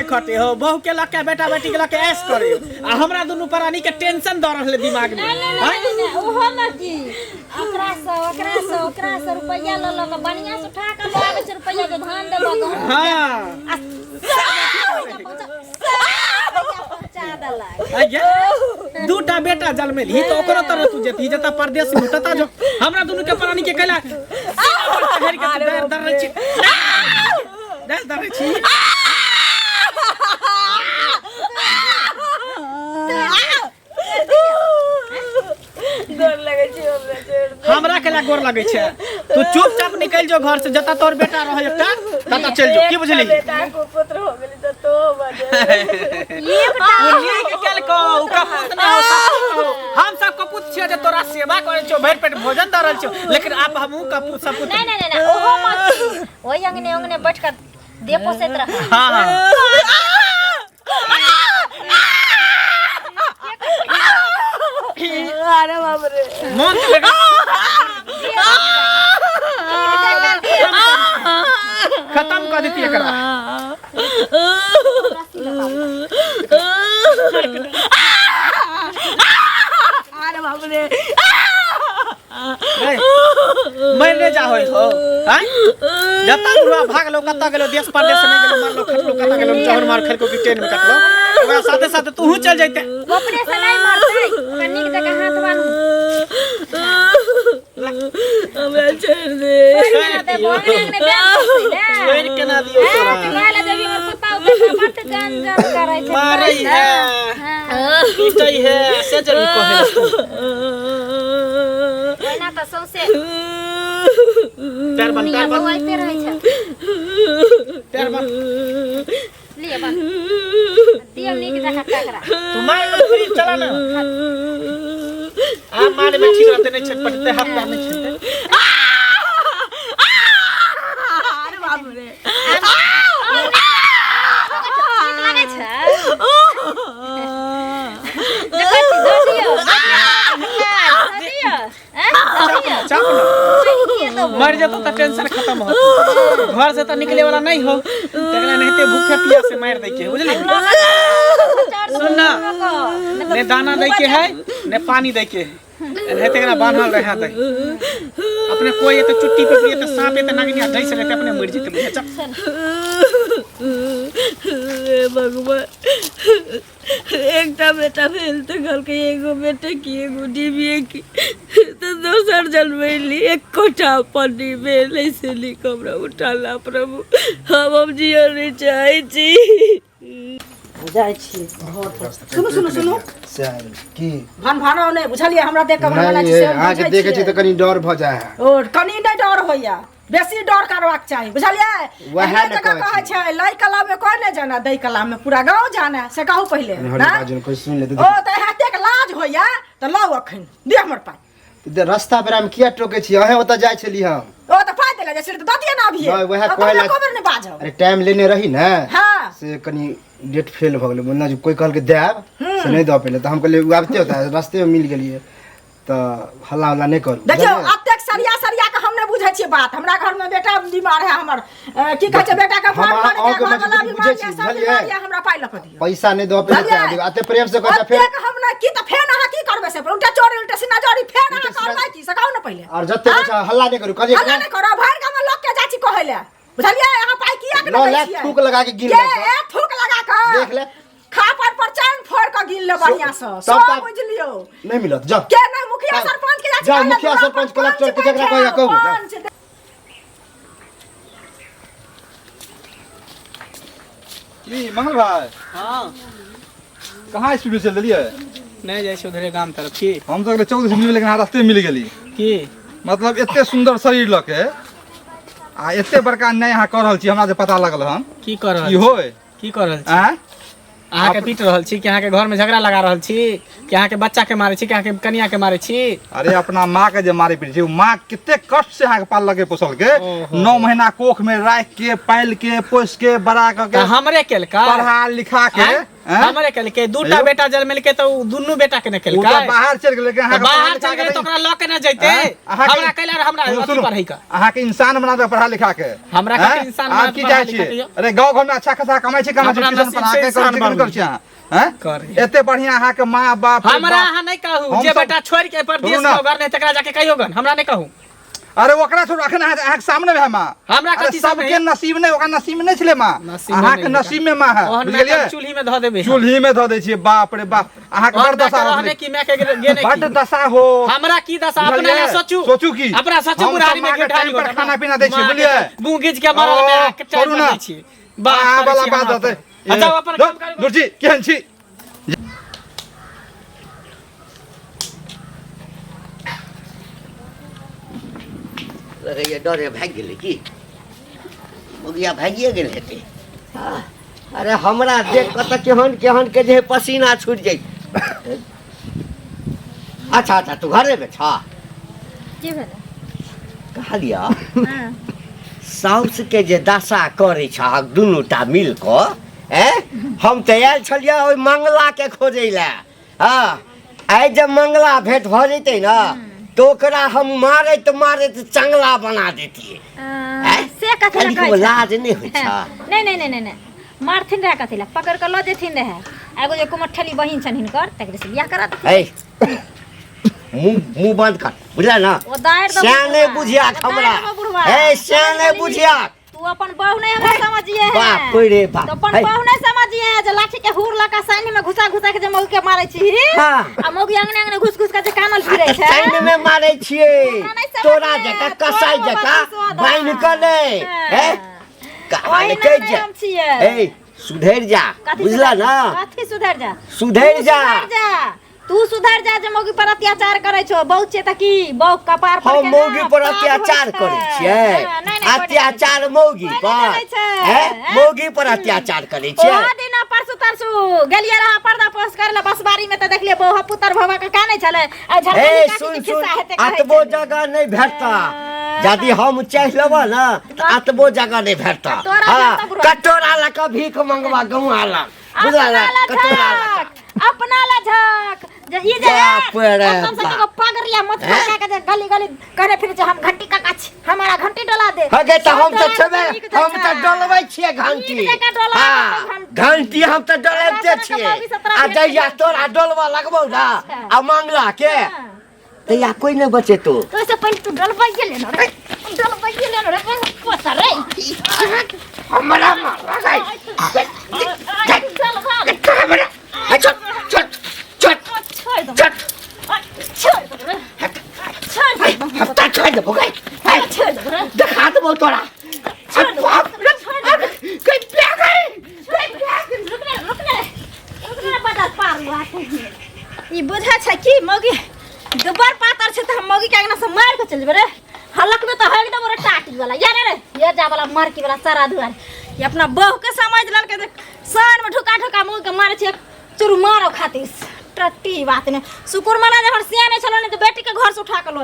खटे हो बहू के लके बेटा बेटी के लके ऐश करे आ हमरा दुनू प्राणी के टेंशन द रहले दिमाग में। नहीं नहीं आँय? नहीं नहीं, ओहो में की ओकरा से ओकरा से ओकरा से रुपया ल ल के बढ़िया से उठा के लाबै छै रुपया के धान देबो गहूम हाँ आ सब रुपैया पहुंचा सब रुपैया पहुंचा देलक। आइये दूटा बेटा जन्मेलही तऽ ओकरो तरह तू जेतही जतऽ परदेश में ततऽ जो हमरा दुनू के प्राणी के कैला चढ़ि के तू दार दर छी दार दर छी। गोर लगै छी हमरा, छोड़ दे। हमरा केला गोर लगै छै? तू चुपचाप निकलि जो घर से, जतऽ तोर बेटा रहै एकटा ततऽ चलि जो, की बुझली? बेटा को पुत्र हो गेली तऽ तो बजे ओ नीक केलकौ, ओ कपूत नहि हो, सपूत हो। हम सब कपूत छियै जे तोरा सेवा करै छियौ, भरि पेट भोजन दऽ रहल छियौ, लेकिन आब हमहूँ कपूत सपूत। नहीं नहीं नहीं नहीं, ओहो मत की ओहि अंगने अंगने बैठ कर दे पोसैत रह। हाँ हाँ, अरे बाप रे, मोन तऽ लगा खत्म कऽ देती एकरा। अरे बाप रे, मरने जा होय हो। आँय, जतऽ बुढ़वा भागलो कतऽ गेलो, देश परदेश नहि गेलो, मरलो खटलो कतऽ गेलो, चहर मार खेलको कि ट्रेन में कटलो, ओकरा साथे साथे तूहू चल जैते। अपने से नहीं मरतै, ओकरा नीक जकाँ हाथ बान्हू। हमरा छोड़ दे। छोड़ि देबो, अंगने अंगने बेर पोसै ले। छोड़ि केना दियौ तोरा? तऽ कहै लए जेबही हमर पुतहु बेटा बड्ड गन गन करै छै, मारै है, हाँ। पीटै है, से जरूर कहै तू। ओहिना तऽ सौंसे पैर बन, दुनिया पैर बन, बौआइते रहै छै। पैर बन। लिअ बन दियौ नीक जकाँ टकरा। तू मार लो फिर चला ना। आ मारे में ठीक रहते नहीं छट पटते, हाथ पैर नहीं छटते। अरे बाप रे, नीक लागै छै? देखै छी, दऽ दियौ, दऽ दियौ, दऽ दियौ, आँय, दऽ दियौ। चाप ना, मर जेतो तऽ टेंशन खत्म हो, घर से तऽ निकले वाला नहीं हो, तकरा नहिते भूखे पियास से मार दै के है, बुझली? सुन ना, ने दाना दै के है ने पानी दै के है, एनाहिते एकरा बान्हल रहे दे। अपने कोई एते चुट्टी पे एते सांप एते नागिनिया डैस लेते अपने मरि जेते, बुझे? चल। हे भगवान, एकटा बेटा भेल तऽ कहलकै एगो बेटे की एगो डिबिए की, तऽ दोसर जन्मैली एकोटा अपन नहि भेल। ऐसे नीक हमरा उठाला प्रभु, हम जियऽ नहि चाहै छी। जाइ छी घर पर। सुनू सुनू सुनू, की भन भानो नहि बुझलियै? हमरा देख कऽ भन नहीं, अहाँके देखै छी तऽ कनी डर भऽ जाइ है। ओ कनी नहि डर होइया, बेसी डर करबाक चाही, बुझलियै? वएह एहने ने जकाँ कहै कहै छी। छै लै कला में कोई नहि जाना, दै कला में पूरा गाँव जाने, से कहू पहिले हरे ना? बाजू, कोई सुनि लेतै। ओ तऽ एतेक लाज होइया तऽ लाउ अखन दिअ हमर पाइ। तऽ रास्ता पर हम किया टोकै छी? अहें ओतऽ जाइ छली हम। ओ तऽ पाइ देले जाइ छली तऽ दऽ दिअ ने अभिये। नहि, वएह हम कहै तऽ ला- एको बेर नहि बाजब। अरे टाइम लेने रही ने, हाँ। से कनी डेट फेल भऽ गेलै, बोलना जे कोई कहलकै देब से नहि दऽ पेलै, तऽ हम कहलियै ओ आबिते होता, रास्ते में मिल गेलियै तऽ हल्ला उल्ला नहि करू। देखियौ बुझलियै? अतेक सरिया सरिया के हम नहि बुझै छियै बात। हमरा घर में बेटा बीमार है हमर, की कहै छै, बेटा के हम फोन अहाँ- कर अहाँके घर वाला मजबूरी बीमार बुझै यऽ, छी, सब बुझलियै? बीमार यऽ, हमरा पाइ लऽ कऽ दियौ। पैसा नहि दऽ पेलै बुझलियै? तें, एते प्रेम से कहै छै फेर अतेक हम नहि की तऽ फेर अहाँ की करबै से उल्टा चोरी उल्टा सीना जोरी फेर अहाँ उल्टा सीना- करबै की से कहू ने पहिले। और जते हाँ? बच्चा हल्ला नहि करू कहलियै। हल्ला नहि करब, भरि गाममे लोक के जाइ छी कहै लए, बुझलियै? अहाँ पाइ किया के लऽ नहि ले, दै छियै? थूक लगा के गिन के ले तऽ। ए थूक लगा कऽ देख ले। खापर पर चान फोड़ कऽ गिन ले बढ़िया से। तब सब तब- बुझि लियौ। नहि मिलत, जाउ। के नहि मुखिया जाउ। सरपंच के जाइ छी जाउ, कहै लए, मुखिया दुरा सरपंच, पर कलेक्टर के पंच जकरा कहैया कहू, जाउ। पंच। की मंगल भाई? हाँ। कहाँ स्पीड में चल देलियै? नहि जाइ छी उधरे गाम तरफ। की हम तऽ चौक से मिल, लेकिन अहाँ रास्ते में मिल गेली। की मतलब एते सुंदर शरीर लऽ के आ एते बड़का अन्याय अहाँ कऽ रहल छी, हमरा जे पता लगल हन। की कर रहल की होय? की कर रहल छी? आँय? अहाँके पीट रहल छी कि अहाँके घर में झगड़ा लगा रहल छी कि अहाँके बच्चा के मारै छी कि अहाँके कनिया के मारै छी? अरे अपना माँ के जे मारे पीटे छी, ओ माँ कते कष्ट से अहाँके पाललकै पोसलकै, ओहो। 9 महीना कोख में राखि के पालि के पोसि के बड़ा कऽ तऽ के हमरे केलकै पढ़ा लिखा के। आँय? आँय? हमरे केलकै दूटा हेलो? बेटा जन्मेलकै तऽ उ दुनू बेटा के ने ओ केलकै तऽ बाहर चलि गेलै लेकिन तऽ अहाँके बाहर पढ़ा चलि लिखा गेलै के तऽ ओकरा लऽ के ने जैते आँय? अहाँके- हमरा कैला हमरा सुनू, अथी सुनू। पढ़ै के अहाँके इंसान बना दे पढ़ा लिखा के हमरा आँय? कते इंसान बना आब दे की पढ़ा चाहै लिखा छियै के यौ? अरे गाँव घर में अच्छा खासा कमाइ छै कमाइ छै अपना ट्यूशन नसीब पढ़ा से के इंसान करै छै कि नहि बनू। करै छै अहाँ आँय? करी। एते बढ़िया अहाँके माँ बाप हमरा अहाँ नहीं कहू हम जे सब- बेटा छोड़ के परदेश सुनू ना। में घर नहीं तकरा जाके कहियो गन हमरा नहीं कहू अरे ओकरा छोड़ू अखन अहाँके सामने में है माँ हमरा अरे कथी सामने? सबके नसीब नहि ओकरा नसीब में नहि छलै माँ नसीब में अहाँके नहि नसीब में माँ है ओहन बुझि मैं गेलियै चूल्ही में धऽ देबै चूल्ही में धऽ दै छियै बाप रे बाप अहाँके ओहन बड़ दशा हो रहने की मैं के गे नहीं बड की। दशा हो हमरा की दशा अपना बुझलियै? ला सोचू सोचू की अपना सोचू हम बुढ़ारी सब में माँ के घिठारी टाइम पर गोटा। खाना पीना दै छियै माँ के बुझलियै मुँह घीच के मरल में आके टाइम छोड़ू पर ना दै छी बात अहाँ करै वाला छी बात हमरा रहतै पर। अच्छा अपन काम करू दुर्जी केहन छी लगैए डरे भागि गेलै की मुगिया भागिए गेल हेतै आह, अरे हमरा देख कऽ तऽ केहन केहन के जे है पसीना छूटि जाइ अच्छा अच्छा तू घरेमे छह की भेलै कहलिअ हँ साउसके जे दशा करै छहक दुनू टा मिल कऽ ऐं हम तऽ आयल छलियै ओहि मंगलाके खोजै लए हँ आइ जब मंगला भेंट भऽ जेतै ने तऽ ओकरा हम मारैत मारैत चंगला बना देतियै आ, से कथी लए कनिको कहै छह? लाज नहि होइ छै नहि नहि नहि नहि नहि मारथिन रहए कथी लए पकड़ कऽ लऽ जेथिन रहए एगो जे कुमठली बहिन छनि हिनकर तकरे से बियाह करा देथिन ऐ मुँह मुँह बंद कर बुझला ना ओ दारि दबो श्याने बुढ़वा। बुझियाक ओ दारि हमरा दबो बुढ़वा। ए श्याने बुझियाक तू अपन बहू नहीं हमरा समझिए है बाप रे बाप। तो अपन है। बहू नहीं समझिए है जे लाठी के हुर लका साइन में घुसा घुसा के जे मौगी के मारै छी हाँ। आ मौगी अंगने अंगने घुस घुस के जे कानल फिरै छै साइन में मारै छियै हमरा नहि समझ तोरा में जकाँ आयत, कसाई तोरा जकाँ बात स्वाद बान्हि कऽ नहि हाँ। हैं ओहि कहलकै नामे जे हम छियै ए सुधरि जा कथी बुझला सुधरि- ना कथी सुधरि जा सुधरि तू जा सुधरि जा तू सुधर जा जे मौगी पर अत्याचार करै छौ बहुत छै तऽ की बहु कपार पर हम के ना मौगी पर पाग होइ अत्याचार छै। करै छियै हाँ, नहि, नहि, कोइ नहि करै छै। अत्याचार मौगी कोइ पर नहि करै छै। हैं हैं? मौगी पर अत्याचार करै छियै ओहो दिना परसू तरसू गेलियै रहा पर्दा पोस करे ला बसबारी में तऽ देखलियै बहु पुतर भवा के कानै छलै आ ए झलकनी काकी सुन के सुन खिस्सा हेतै कहै अतबो छलै। जगह नहि भेटता यदि हम चाहि लेबऽ ने तऽ अतबो जगह नहि भेटता तोरा हाँ भेटतौ बुढ़वा। कटोरा लऽ कऽ भीख मंगवा गौआ लग बुझला अपना ला कटोरा लऽ कऽ झक अपना ला झक जे ई जे बाप रे कसम से बाप। एगो पगड़िया मत हैं? खा के जे गली गली करे फिर जे हम घंटी काका छी हमारा घंटी डोला दे हगे तऽ हम तऽ सब छेबे डोला नीक हम तऽ जकाँ। डोलबै छियै घंटी नीक जकाँ डोला हाँ देतौ घंटी। घंटी हम तऽ डोलैते तोरा सनक छियै मौगी से तोरा आ भेट जहिया गेलौ। तोरा डोलबऽ लगबौ ने अच्छा। आ मंगला के हाँ। तहिया कोई नहि बचेतो तो इससे पहले तू डलवाइए लेना रे डलवाइए लेना रे पोता रे हमरा मार गई डलवा ले छोट छोट छोट छोड़ दो छोट छोड़ दो रे छोड़ दो हफ्ता छोड़ देबो गई छोड़ दो रे देखा देबो तोरा छोड़ दो बाप रे छोड़ दो गई प्या गई गई प्या रुक रे रुक रे रुक रे बड़ा पार हुआ ई बुझा छै कि मौगी दुबर पातर छै तऽ हम मौगी के अंगना से मार के चल जेबै रे हलक में तऽ हक देबो रे टाटी वाला या रे रे ये जा वाला मरकी वाला सारा दुआर ये अपना बहू के समझ लेलकै जे सान में ढुका ढुका मुँह के मारे छै चुरू मारो खातिर टट्टी बात ने शुकुर मना जे हमर सियाने छलो ने तऽ बेटी के घर से उठा के लो